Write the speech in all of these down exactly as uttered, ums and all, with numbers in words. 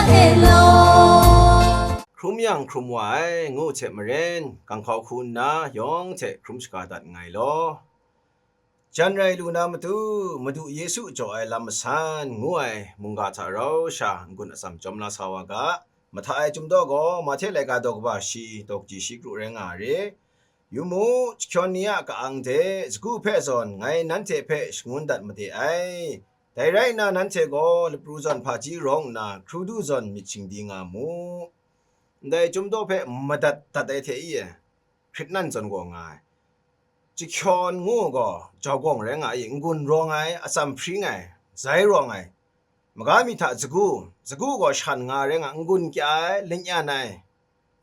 Hello. Hkrum yang hkrum wa ai, ngu hte maren, ganghkau hku nna yawng hte hkrum shaga dat nngai law. Jan rai lu na matu, Madu Yesu jaw ai lam masan, ngu ai mungga hta rau sha n-gun atsam chyawm la sa wa ga. Mahta e chyum daw gaw, Mahte laika daw kaba shi, daw kaji shi kru rai nga a re. Yu mu, jahkyawn ni a ka-ang hte sagu hpe zawn ngai nanhte hpe shangun dat made ai. Dai rai nna, nanhte gaw lapru zawn hpaji rawng nna, hkrudu zawn myit shingdi nga mu. Ndai chyum daw hpe madat dat ai hte e, hkrit nan zawn gaw nga ai. Jahkyawn ngu gaw jau gawng rai nga i, n-gun rawng ai, atsam hpring ai, zai rawng ai, maga mi hta sagu, sagu gaw shan nga rai nga, n-gun kya ai, lanyan ai,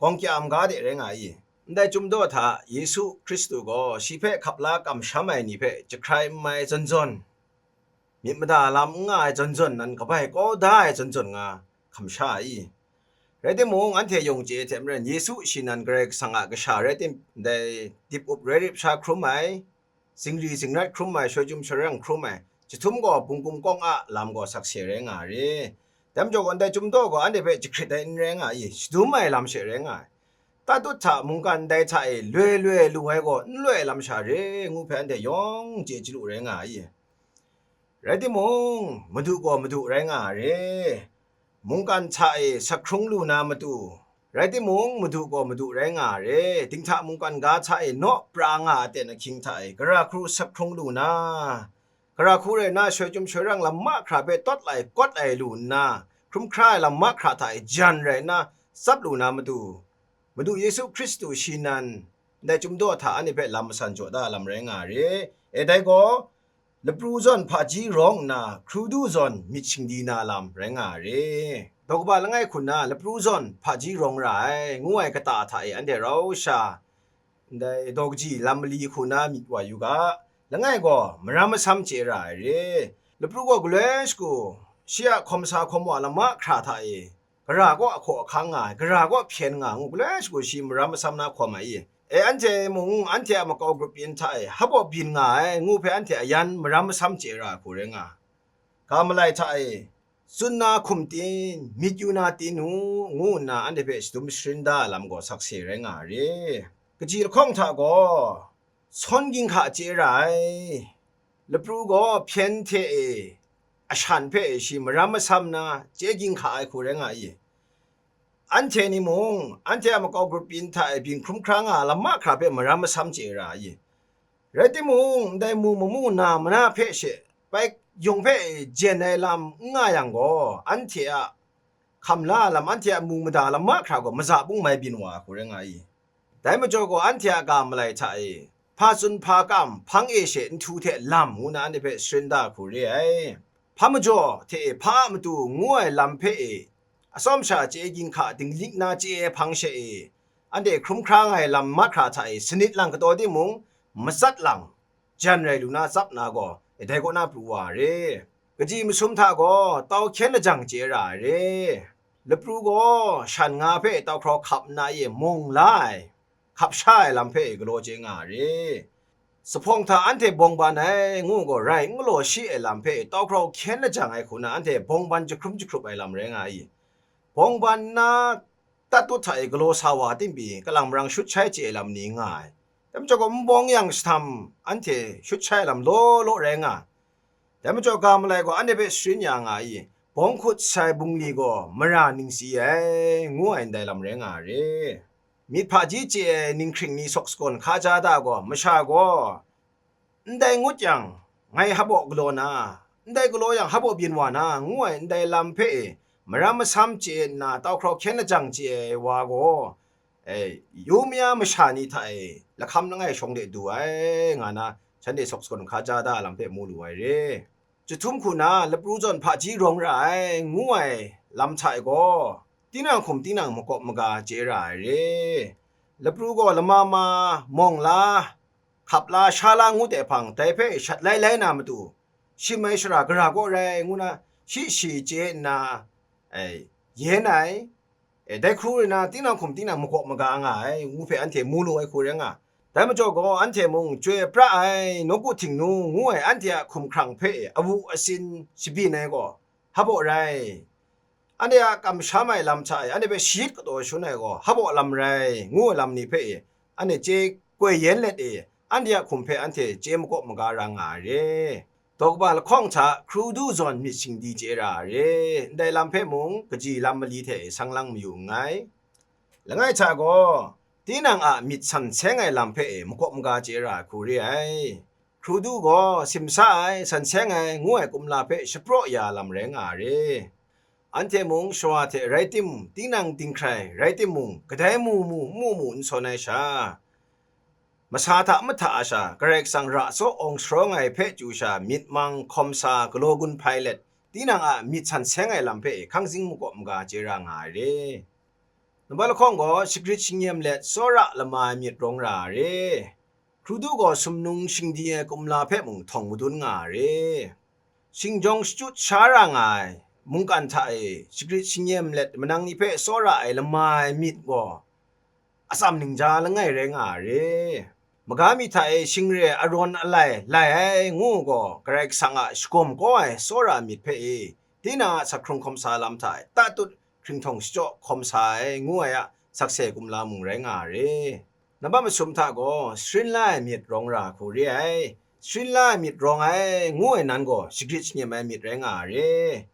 gawng kya ai maga de rai nga i. Ndai chyum daw hta Yesu Hkristu gaw shi hpe hkap la kamsham ai ni hpe jahkrai n mai zawn zawn, myit mada lam n nga ai zawn zawn, nan kabai kau da ai zawn zawn nga hkamsha ai. Rai timung, anhte yawng chye ai hte maren, Yesu shi nan Karai Kasang a Kasha rai tim, ndai dip up rai rip sha hkrum ai, zingri zingrat hkrum ai, shoi chyum shoi rang hkrum ai, jahtum gaw bungkum kawng a lam gaw sakse rai nga ai re. Dai majaw gaw, ndai chyum daw gaw anhte hpe jahkrit ai n rai nga i, shadum ai lam she rai nga ai. Tatut hta mungkan ndai hta e loi loi lu ai gaw n loi lam sha re, ngu hpe anhte yawng chye chyalu rai nga ai. Rai timung, Madu gaw Madu rai nga ai re. Mungkan hta e sak hkrung lu na matu, rai timung, Madu gaw Madu rai nga ai re. Dinghta mungkan ga hta e naw pra nga ai aten ahkying hta e gara hku sak hkrung lu na, gara hku rai nna, shoi chyum shoi rang lam mahkra hpe tawt lai kawt lai lu nna, hkrum hkra ai lam mahkra hta e jan rai nna, tsap lu na matu, Madu Yesu Hkristu shi nan, ndai chyum daw hta anhte hpe lam masan jaw da lam rai nga ai re. E dai gaw, lapru zawn hpaji rawng nna, hkrudu zawn myit shingdi na lam rai nga ai re. Daw kaba langai hku nna, lapru zawn hpaji rawng ra ai, ngu ai kata hta e anhte rau sha, ndai daw kaji lam mali hku na myit wa yu ga. Langai gaw maram masam chye ra ai re. Lapru gaw galoi shagu, shi a hkawm sa hkawm wa lam mahkra hta e, gara kaw ahkaw ahkang nga ai, gara kaw hpyen nga ai ngu, galoi shagu shi maram masam na hkawm ai i. E, anhte mung anhte a makau grup byin hta e hpaw byin nga ai ngu hpe anhte a yan maram masam chye ra ai hku rai nga. Ga malai hta e, tsun na hkum tin, myit yu na tin u, ngu nna anhte hpe shadum sharin da ai lam gaw sakse rai nga ai re. Kaji lahkawng hta gaw, sawn ginhka chye ra ai. Lapru gaw hpyen hte e, ashan hpe e shi maram masam na chye ginhka ai hku rai nga i. Anhte ni mung, anhte a makau grup byin hta e byin hkrum hkra nga ai lam mahkra hpe maram masam chye ra ai. Rai timung, ndai mu mamu na mana hpe she, bai yung hpe e jen ai lam n nga yang gaw, anhte a hkam la ai lam, anhte a mu mada lam mahkra gaw, maza bung mai byin wa ai hku rai nga i. Dai majaw gaw, anhte a ga malai hta e, hpa tsun hpa kam, hpang e she nhtu hte lam, ngu na anhte hpe sharin da ai hku re ai. Hpa majaw hte e, hpa a matu ngu ai lam hpe e, atsawm sha chye ginhka dinglik na chye ai hpang she e, anhte hkrum hkra nga ai lam mahkra hta e, sanit lang kataw timung, matsat lang, jan rai lu na tsap na gaw, e dai kaw na pru wa ai re. Kaji masum hta gaw, tau hkyen lajang chye ra ai re. Lapru gaw shan nga hpe tau hkraw hkap nna e mawng la ai, hkap sha ai lam hpe galaw chye nga ai re. Zuphpawng hta anhte bawng ban ai ngu gaw rai n galaw shi ai lam hpe tau hkraw hkyen lajang ai hku na anhte bawng ban jahkrum jahkrup ai lam rai nga ai. Bawng ban nna tatut hta e galaw sa wa a tim pyi, kalang marang shut shai chye ai lam ni nga ai. Dai majaw gaw, n bawng yang shahtam anhte shut shai ai lam law law rai nga ai. Dai majaw, ga malai gaw anhte hpe sharin ya nga ai, bawng hkut sai bungli gaw mara ningsi ai, ngu ai ndai lam rai nga ai re. Myit hpaji chye ai ninghkring ni sawk sagawn hkaja da gaw, masha gaw, ndai ngut yang, ngai hpaw galaw na, ndai galaw yang hpaw byin wa na, ngu ai ndai lam hpe e, maram masam chye nna, tau hkraw hkyen lajang chye ai wa gaw, e, yu maya masha ni hta e lahkam langai shawng de du ai, nga na, shanhte sawk sagawn hkaja da lam hpe mu lu ai re. Jahtum hku na lapru zawn hpaji rawng ra ai, ngu ai lam hta e gaw, tinang hkum tinang makawp maga chye ra ai re. Lapru gaw lama ma, mawng la, hkap la, sha la ngut ai hpang, dai hpe shat lai lai na matu, shi mai shara gara kaw rai ngu na, shi shi chye nna, ai, yen ai, e, dai hkru rai na, tinang hkum tinang makawp maga nga ai, ngu hpe anhte mu lu ai hku rai nga. Dai majaw gaw, anhte mung chyoi pra ai, nawku htingnu ngu ai anhte a hkumhkrang hpe awu asin shabyin ai gaw, hpaw rai. Anhte a kamsham ai lam hta e anhte hpe shayit kataw shangun ai gaw, hpaw lam rai, ngu ai lam ni hpe e, anhte chye koi yen let e, anhte a hkum hpe anhte chye makawp maga ra nga ai re. Daw kaba lahkawng hta hkru du zawn myit shingdi chye ra ai re. Ndai lam hpe mung kaji lam mali hte e sang lang mayu nngai. Langai hta gaw, tinang a myit san seng ai lam hpe e makawp maga chye ra ai hku re ai. Hkru du gaw simsa ai, san seng ai, ngu ai kumla hpe shapraw ya lam rai nga ai re. Anhte mung shawa hte rai tim, tinang dinghkrai rai timung, kadai mu mu, n mu mu n sawn ai sha, masa hta mahta a sha, Karai Kasang ra tsaw awng sharawng ai hpe chyu sha, myit mang, hkawm sa, galaw gun hpai let, tinang a myit san seng ai lam hpe hkang zing makawp maga chye ra nga ai re. Nambat lahkawng gaw, shagrit shingnyem let, tsawra lama ai myit rawng ra ai re. Hkru du gaw sumnung shingdi ai kumla hpe mung htawng madun nga ai re. Shingjawng shachyut sha ra nga ai mungkan hta e shagrit shingnyem let manang ni hpe tsawra ai lama ai myit gaw atsam ningja langai rai nga ai re. Maga mi hta e shingre arawn alai lai ai ngu gaw, Karai Kasang a shagawm kau ai tsawra myit hpe e, tinang a sak hkrung hkawm sa lam hta e tatut hkringhtawng shachyaw hkawm sa ai ngu ai a sakse kumla mung rai nga ai re. Nambat masum hta gaw, sharin la ai myit rawng ra hku re ai. Sharin la ai myit rawng ai ngu ai nan gaw, shagrit shingnyem ai myit rai nga ai re.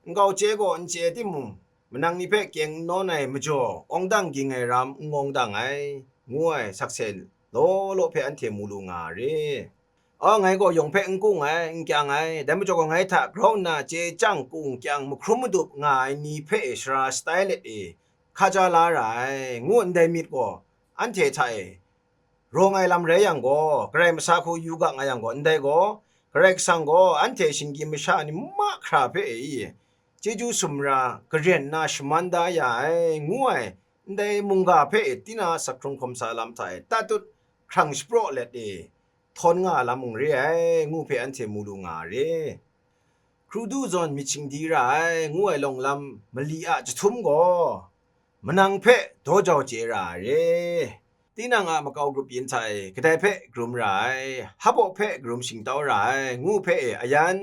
Nkau chye gaw n chye timung, manang ni hpe kyeng n nawn ai majaw, awng dang ging ai ram n ngawng dang ai, ngu ai sakse law law hpe anhte mu lu nga ai re. A, ngai gaw yawng hpe n kung ai, n kyang ai, dai majaw gaw ngai hta grau nna chye chyang kung kyang mahkrum madup nga ai ni hpe e sara shatai let e, hkaja la ra ai, ngu ndai myit gaw, anhte hta e rawng ai lam rai yang gaw, Karai masa hku yu ga nga yang gaw, ndai gaw, Karai Kasang gaw anhte shinggyim masha ni mahkra hpe e i, chyeju sumra, garen nna shaman da ya ai, ngu ai, ndai mungga hpe e tinang a sak hkrung hkawm sa lam hta e tatut hkrang shapraw let e, htawn nga ai lam mung re ai, ngu hpe anhte mu lu nga ai re. Hkru du zawn myit shingdi ra ai, ngu ai lawng lam mali a jahtum gaw, manang hpe daw jau chye ra ai re. Tinang a makau grup yin hta e kadai hpe karum ra ai, hpaw hpe karum shingtau ra ai, ngu hpe e ayan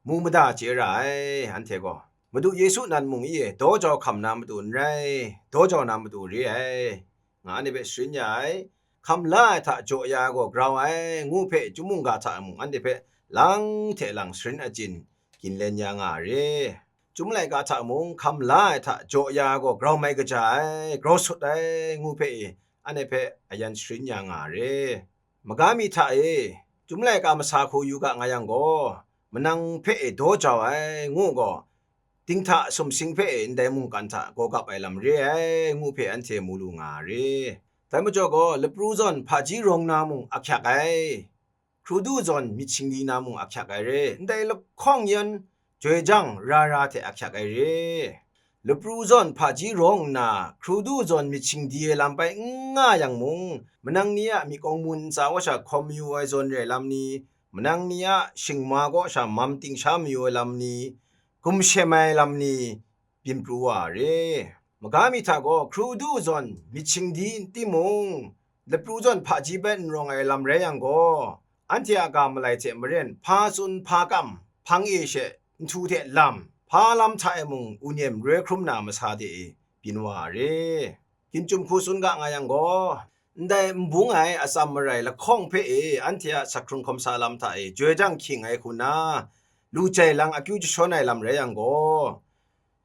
mu mada chye ra ai, anhte gaw. Madu Yesu nan mung e daw jau hkam na matu n rai, daw jau na matu re ai, nga anhte hpe sharin ya ai. Hkam la ai hta jaw ya gaw grau ai, ngu hpe chyum mungga hta mung anhte hpe lang hte lang sharin achyin ginlen ya nga ai re. Chyum laika hta mung hkam la ai hta jaw ya gaw grau mai kaja ai, grau sut ai, ngu hpe e anhte hpe ayan sharin ya nga ai re. Maga mi hta e, chyum laika masa hku yu ga nga yang gaw, manang hpe e daw jau ai, ngu gaw, dinghta sumsing hpe e ndai mungkan hta gaw gap ai lam re ai, ngu hpe anhte mu lu nga ai re. Dai majaw gaw, lapru zawn hpaji rawng na mung ahkyak ai, hkru du zawn myit shingdi na mung ahkyak ai re, ndai lahkawng yan joi jang ra ra hte ahkyak ai re. Lapru zawn hpaji rawng nna, hkru du zawn myit shingdi ai lam bai n nga yang mung, manang ni a myi kawng mun ntsa wa sha hkawm mayu ai zawn re ai lam ni, manang ni a shingma kaw sha mam ting sha mayu ai lam ni, gumshem ai lam ni, byin pru wa ai re. Maga mi hta gaw, hkru du zawn myit shingdi timung, lapru zawn hpaji bai n rawng ai lam rai yang gaw, anhte a ga malai hte maren, hpa tsun hpa kam, hpang e she, nhtu hte lam, hpa lam hta e mung unem roi hkrum na masa de e byin wa ai re. Ginchyum hku tsun ga nga yang gaw, ndai n bung ai atsam marai lahkawng hpe e anhte a sak hkrung hkawm sa lam hta e joi jang hkying ai hku na, lu jai lang akyu jashawn ai lam rai yang gaw,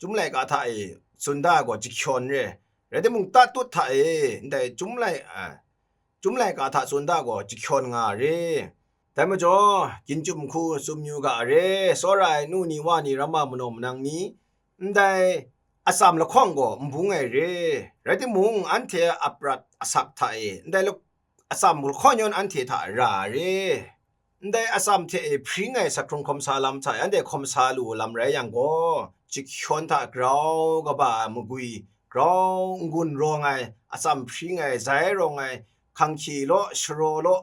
chyum laika hta e tsun da ai gaw jahkyawn re, rai timung, tatut hta e ndai chyum lai, a, chyum laika hta tsun da ai gaw jahkyawn nga ai re. Dai majaw, ginchyum hku tsun yu ga ai re, tsawra ai nu ni wa ni, ramma manaw manang ni, ndai atsam lahkawng gaw n bung ai re, rai timung, anhte a aprat asak hta e ndai la-, atsam lahkawng yawn anhte hta ra ai re. Ndai atsam hte e hpring ai sak hkrung hkawm sa lam hta e anhte hkawm sa lu ai lam rai yang gaw, jahkyawn hta grau kaba ai magwi, grau n-gun rawng ai, atsam hpring ai, zai rawng ai, hkanghkye law, sharaw law,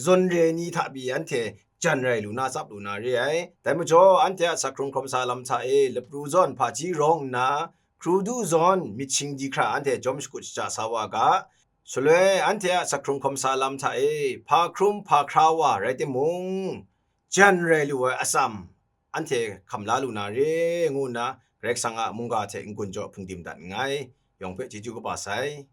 zawn re ni hta pyi anhte jan rai lu na, tsap lu na re ai. Dai majaw, anhte a sak hkrung hkawm sa lam hta e lapru zawn hpaji rawng nna, hkru du zawn myit shingdi hkra anhte jawm shakut shaja sa wa ga. Shaloi anhte a sak hkrung hkawm sa lam hta e hpa hkrum hpa hkra wa rai timung, jan rai lu ai atsam anhte hkam la lu na re, ngu nna Karai Kasang a mungga hte n-gun jaw hpungdim dat nngai. Yawng hpe chyeju kaba sai.